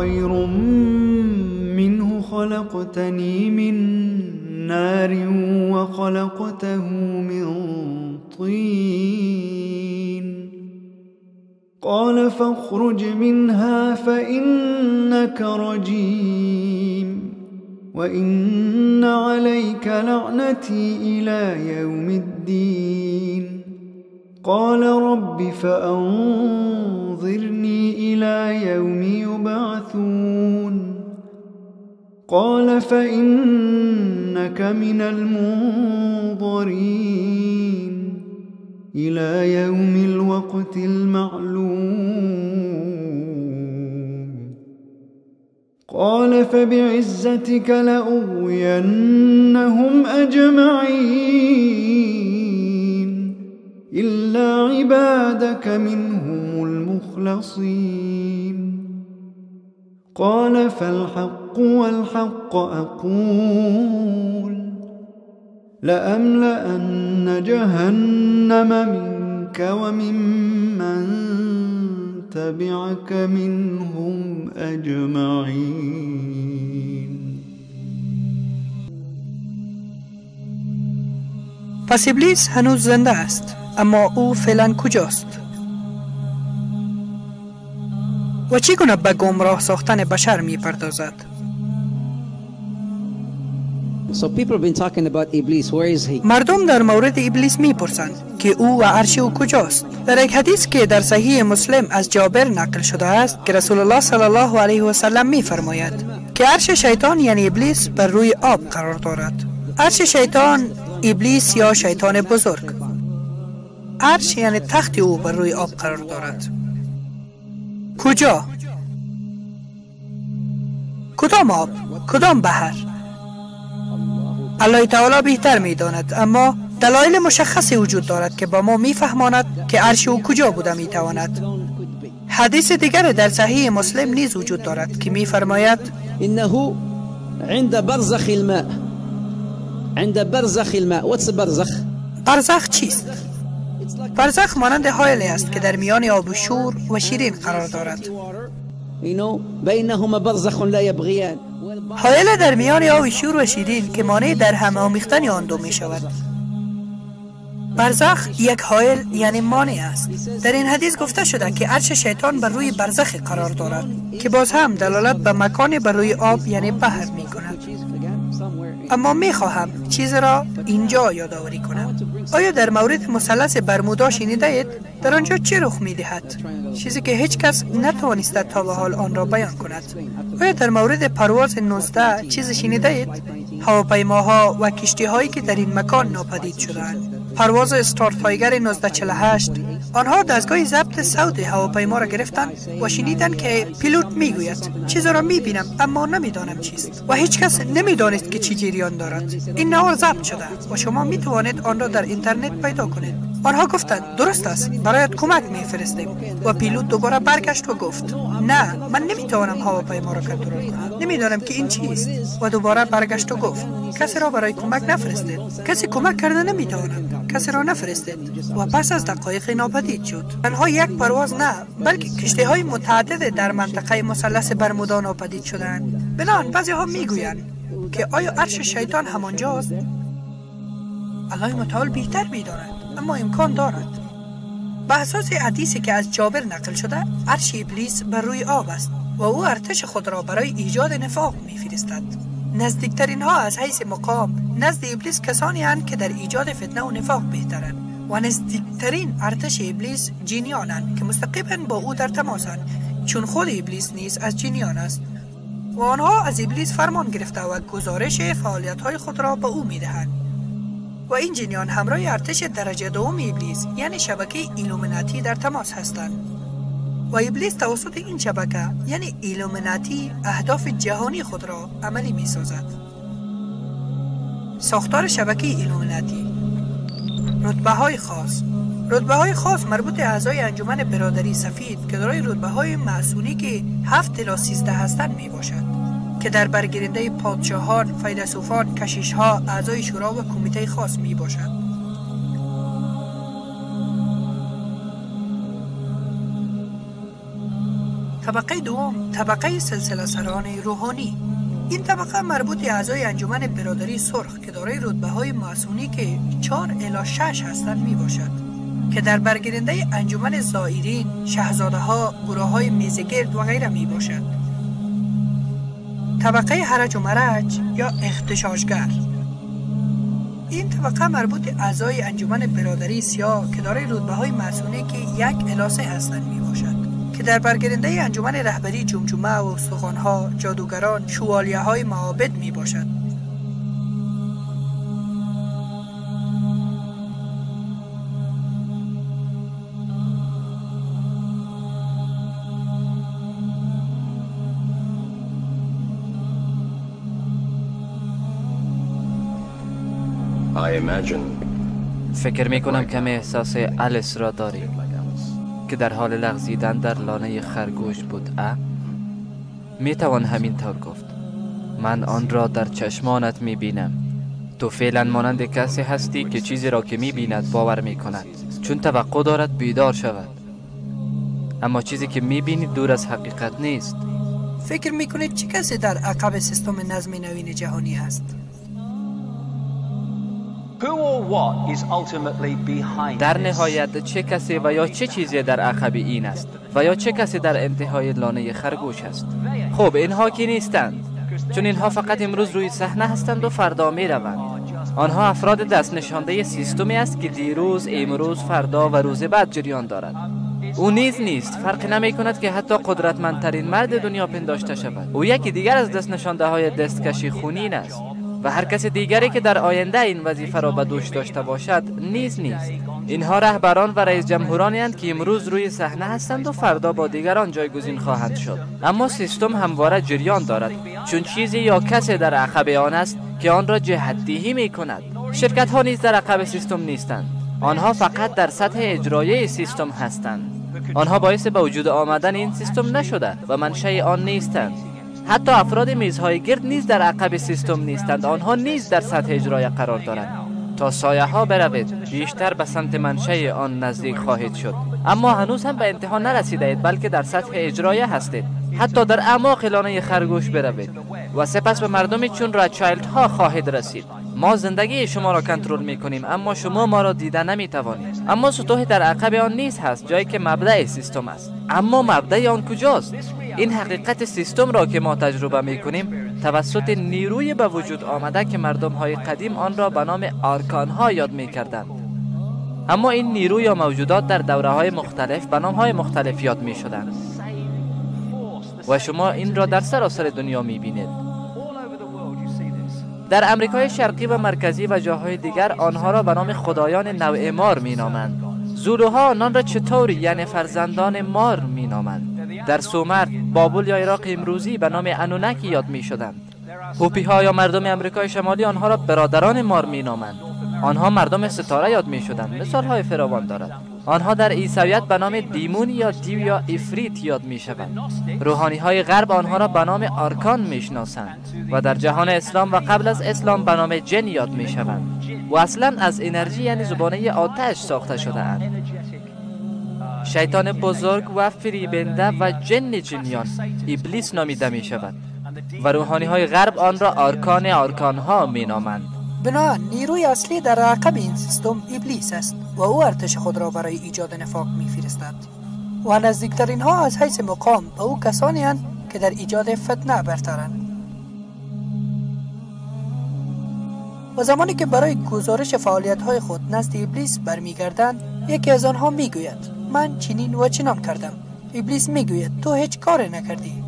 خير منه خلقتني من نار وخلقته من طين. قال فاخرج منها فإنك رجيم وإن عليك لعنتي إلى يوم الدين. قال رب فأنظرني إلى يوم يبعثون. قال فإنك من المنظرين إلى يوم الوقت المعلوم. قال فبعزتك لأغوينهم أجمعين إلا عبادك منهم المخلصين. قال فالحق والحق أقول لأملأن جهنم منك وممن تبعك منهم أجمعين. پس ابلیس هنوز زنده است، اما او فعلا کجاست؟ و چگونه به گمراه ساختن بشر می پردازد؟ مردم در مورد ابلیس میپرسند که او و عرش او کجاست. در یک حدیث که در صحیح مسلم از جابر نقل شده است که رسول الله صلی الله علیه و سلم میفرماید که عرش شیطان یعنی ابلیس بر روی آب قرار دارد. عرش شیطان، ابلیس یا شیطان بزرگ، عرش یعنی تخت او بر روی آب قرار دارد. کجا؟ کدام آب؟ کدام بحر؟ الله تعالی بهتر می داند، اما دلایل مشخصی وجود دارد که با ما می فهماند که عرش او کجا بوده می تواند. حدیث دیگر در صحیح مسلم نیز وجود دارد که می فرماید انه عند برزخ الماء. عند برزخ الماء. What's برزخ؟ برزخ چیست؟ برزخ مانند حایلی است که در میان آب شور و شیرین قرار دارد. بینهما برزخ لا یبغیان. حایل در میان آب شور و شیرین که مانع در هم آمیختن آن دو می شود. برزخ یک حایل یعنی مانع است. در این حدیث گفته شده که عرش شیطان بر روی برزخ قرار دارد که باز هم دلالت به مکان بر روی آب یعنی بحر می کند. اما می خواهم چیز را اینجا یادآوری کنم. آیا در مورد مثلث برمودا شنیده اید؟ در آنجا چه رخ می دهد؟ چیزی که هیچ کس نتوانسته تا به حال آن را بیان کند. آیا در مورد پرواز 19 چیز شنیده اید؟ هواپیماها و کشتی هایی که در این مکان ناپدید شدند. پرواز استار تایگر 1948، آنها دستگاه ضبط صوت هواپیما را گرفتند و شنیدند که پیلوت میگوید چیزی را میبینم اما نمیدانم چیست و هیچ کس نمیدانست که چی جریان دارد. این نوار ضبط شده و شما میتوانید آن را در اینترنت پیدا کنید. آنها گفتند درست است، برایت کمک میفرستیم. و پیلوت دوباره برگشت و گفت نه، من نمیتوانم هواپیما را کنترل کنم، نمیدانم که این چیست. و دوباره برگشت و گفت کسی را برای کمک نفرستید، کسی کمک کرده نمیتواند، کسی را نفرستید. و پس از دقایق ناپدید شد. تنها یک پرواز نه، بلکه کشتی های متعدد در منطقه مثلث برمودا ناپدید شدند. بنابراین بعضی ها میگویند که آیا عرش شیطان همانجاست؟ الله متعال بهتر میداند، اما امکان دارد. به اساس حدیثی که از جابر نقل شده، عرش ابلیس بر روی آب است و او ارتش خود را برای ایجاد نفاق میفرستد. نزدیکترین ها از حیث مقام نزد ابلیس کسانی هستند که در ایجاد فتنه و نفاق بهترند و نزدیکترین ارتش ابلیس جنیانند که مستقیما با او در تماسند، چون خود ابلیس نیز از جنیان است و آنها از ابلیس فرمان گرفته و گزارش فعالیت های خود را به او میدهند. و این جنیان همراه ارتش درجه دوم ابلیس یعنی شبکه ایلومیناتی در تماس هستند و ابلیس توسط این شبکه یعنی ایلومیناتی اهداف جهانی خود را عملی می سازد. ساختار شبکه ایلومیناتی. رتبه های خاص. رتبه های خاص مربوط اعضای انجمن برادری سفید که دارای رتبه های معصونی که 7 الی 13 هستند می باشد که در برگیرنده پادشاهان، فیلسوفان، کشیشها، اعضای شورا و کمیته خاص می باشد. طبقه دوم، طبقه سلسله سران روحانی. این طبقه مربوط اعضای انجمن برادری سرخ که دارای رتبه های ماسونی که 4 الی 6 هستند می باشد، که در برگیرنده انجمن زائرین، شاهزاده ها، گروه های میزگرد و غیره می باشد. طبقه هرج و مرج یا اغتشاشگر. این طبقه مربوط اعضای انجمن برادری سیاه که دارای رتبه های ماسونی که 1 الی 3 هستند می باشد، که در برگیرنده انجمن رهبری جمجمه و استخوان‌ها، جادوگران، شوالیه‌های معابد می باشد. فکر می کنم کمی احساس الیس را داری که در حال لغزیدن در لانه خرگوش بود. می توان همین طور گفت. من آن را در چشمانت می بینم. تو فعلا مانند کسی هستی که چیزی را که می بیند باور می کند، چون توقع دارد بیدار شود. اما چیزی که می بینی دور از حقیقت نیست. فکر می کنید چه کسی در عقب سیستم نظم نوین جهانی است؟ در نهایت چه کسی و یا چه چیزی در عقب این است و یا چه کسی در انتهای لانه خرگوش است؟ خب اینها که نیستند، چون اینها فقط امروز روی صحنه هستند و فردا می روند. آنها افراد دست نشانده سیستمی است که دیروز، امروز، فردا و روز بعد جریان دارد. او نیز نیست. فرق نمی کند که حتی قدرتمندترین مرد دنیا پنداشته شود. او یکی دیگر از دست نشانده های دستکشی خونین است و هر کس دیگری که در آینده این وظیفه را به دوش داشته باشد نیز نیست. اینها رهبران و رئیس جمهورانی اند که امروز روی صحنه هستند و فردا با دیگران جایگزین خواهند شد. اما سیستم همواره جریان دارد، چون چیزی یا کسی در عقب آن است که آن را جهت‌دهی می کند. شرکت ها نیز در عقب سیستم نیستند. آنها فقط در سطح اجرایی سیستم هستند. آنها باعث به وجود آمدن این سیستم نشده و منشأ آن نیستند. حتی افراد میزهای گرد نیز در عقب سیستم نیستند. آنها نیز در سطح اجرای قرار دارند. تا سایه ها بروید بیشتر به سمت منشأ آن نزدیک خواهید شد، اما هنوز هم به انتها نرسیده اید، بلکه در سطح اجرای هستید. حتی در اعماق لانه خرگوش بروید و سپس به مردمی چون راچایلد ها خواهید رسید. ما زندگی شما را کنترل می کنیم، اما شما ما را دیده نمی توانید. اما سطوح در عقب آن نیز هست، جایی که مبدأ سیستم است. اما مبدأ آن کجاست؟ این حقیقت سیستم را که ما تجربه می کنیم توسط نیروی به وجود آمده که مردم های قدیم آن را به نام آرکان ها یاد می کردند. اما این نیرو یا موجودات در دوره های مختلف به نام های مختلف یاد می شدند و شما این را در سراسر دنیا می بینید. در امریکای شرقی و مرکزی و جاهای دیگر آنها را به نام خدایان نوع مار می نامند. زولوها آنان را چطوری یعنی فرزندان مار می نامند. در سومر، بابل یا عراق امروزی به نام انونکی یاد می شدند. هوپی ها یا مردم امریکای شمالی آنها را برادران مار می نامند. آنها مردم ستاره یاد می شدند. مثال های فراوان دارد. آنها در عیسویت به نام دیمون یا دیو یا افریت یاد می شوند. روحانی های غرب آنها را به نام آرکان می شناسند و در جهان اسلام و قبل از اسلام به نام جن یاد می شوند و اصلا از انرژی یعنی زبانه آتش ساخته شده اند. شیطان بزرگ و فریبنده و جن جنیان ابلیس نامیده می شود و روحانی های غرب آن را آرکان آرکان ها می نامند. بنابراین نیروی اصلی در عقب این سیستم ابلیس است و او ارتش خود را برای ایجاد نفاق میفرستد و نزدیکترین ها از حیث مقام به او کسانی اند که در ایجاد فتنه برترند. و زمانی که برای گزارش فعالیت های خود نزد ابلیس برمیگردند، یکی از آنها میگوید من چنین و چنان کردم. ابلیس میگوید تو هیچ کاری نکردی.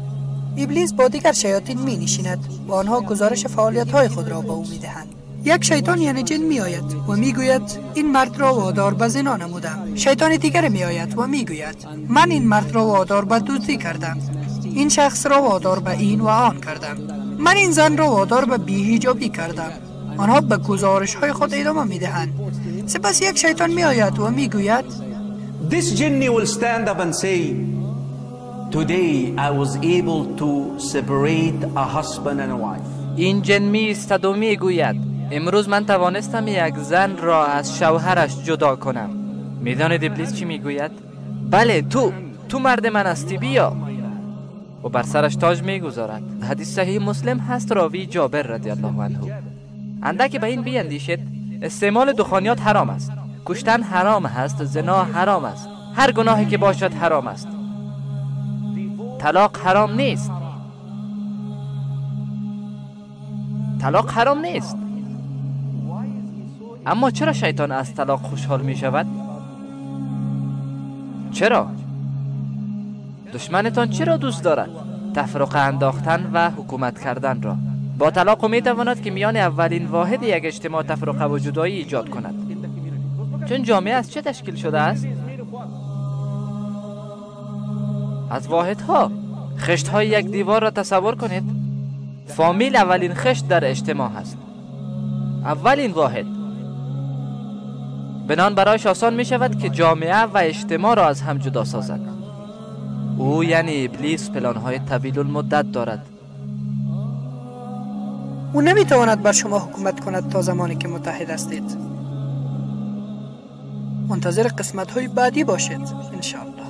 ابلیس با دیگر شیاطین می نشیند و آنها گزارش فعالیت های خود را به او می دهند. یک شیطان یعنی جن می آید و می گوید این مرد را وادار به زنا نمودم. شیطان دیگر می آید و می گوید من این مرد را وادار به دزدی کردم. این شخص را وادار به این و آن کردم. من این زن را وادار به بی‌حجابی کردم. آنها به گزارش های خود ادامه می دهند. سپس یک شیطان می آید و می گوید This jinni will stand up and say, Today I was able to separate a husband and a wife. این جن می ایستد و می گوید امروز من توانستم یک زن را از شوهرش جدا کنم. میدانید ابلیس چی میگوید؟ بله تو مرد من هستی، بیا. و بر سرش تاج میگذارد. حدیث صحیح مسلم هست، راوی جابر رضی الله عنه. اندکی به این بیندیشید، استعمال دخانیات حرام است، کشتن حرام است، زنا حرام است، هر گناهی که باشد حرام است. طلاق حرام نیست. طلاق حرام نیست. اما چرا شیطان از طلاق خوشحال می شود؟ چرا؟ دشمنتان چرا دوست دارد؟ تفرقه انداختن و حکومت کردن را. با طلاق می تواند که میان اولین واحد یک اجتماع تفرقه و جدایی ایجاد کند. چون جامعه از چه تشکیل شده است؟ از واحدها. خشت های یک دیوار را تصور کنید. فامیل اولین خشت در اجتماع است، اولین واحد. بنان برایش آسان می شود که جامعه و اجتماع را از هم جدا سازد. او یعنی ابلیس پلانهای طویل المدت دارد. او نمی تواند بر شما حکومت کند تا زمانی که متحد هستید. منتظر قسمت های بعدی باشید انشاءالله.